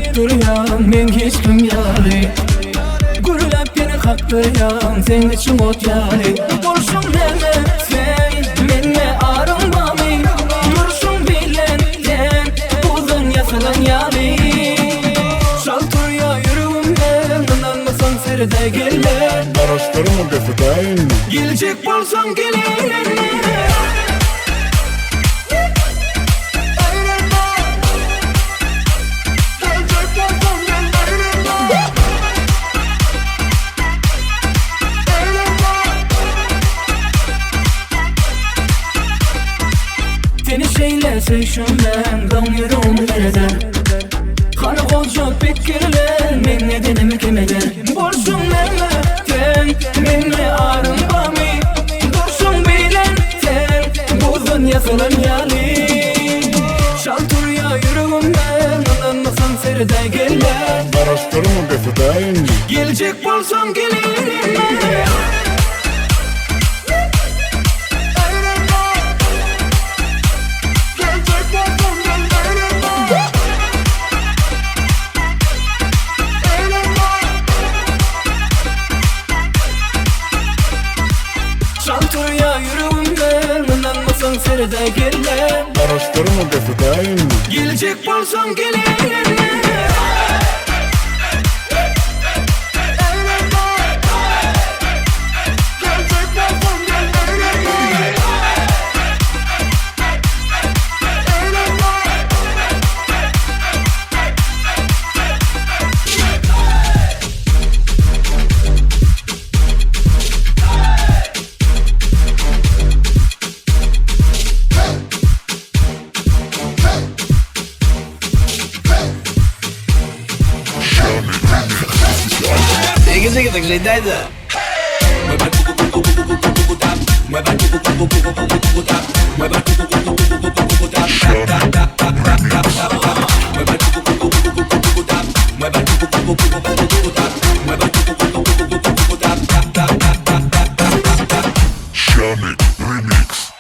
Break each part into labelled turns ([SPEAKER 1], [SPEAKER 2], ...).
[SPEAKER 1] tutdurýaň men hiç kim ýaly Gürläp ýene kakdyrýaň seň içiň ot ýaly Bolşuň näme sen mende aryň barmy Durşuň bilen sen buzdan ýasalan ýaly Çal turýa ýüregimde ynanmasaň serede gelle
[SPEAKER 2] Garaşdyrma bes edäýinmi?
[SPEAKER 1] Geljek bolsaň gel Seni şeýle söýşümden doň ýüregim eder Hany goja pikirler men nedenimi kim eder Bolşuň näme sen mende aryň barmy Durşuň bilen sen buzdan ýasalan ýaly Çal turýa ýüregimde ynanmasaň seredäý gel-le
[SPEAKER 2] Garaşdyrma bes edäýinmi?
[SPEAKER 1] Geljek bolsaň gel Çal turýa ýüregimde ynanmasaň seredäý gel-le
[SPEAKER 2] Garaşdyrma bes edäýinmi?
[SPEAKER 1] Geljek bolsaň gel
[SPEAKER 2] Şamil Remix.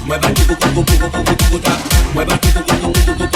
[SPEAKER 3] Mueva el cucu, cucu, cucu, cucu, ta. Mueva el cucu, cucu, cucu, cucu.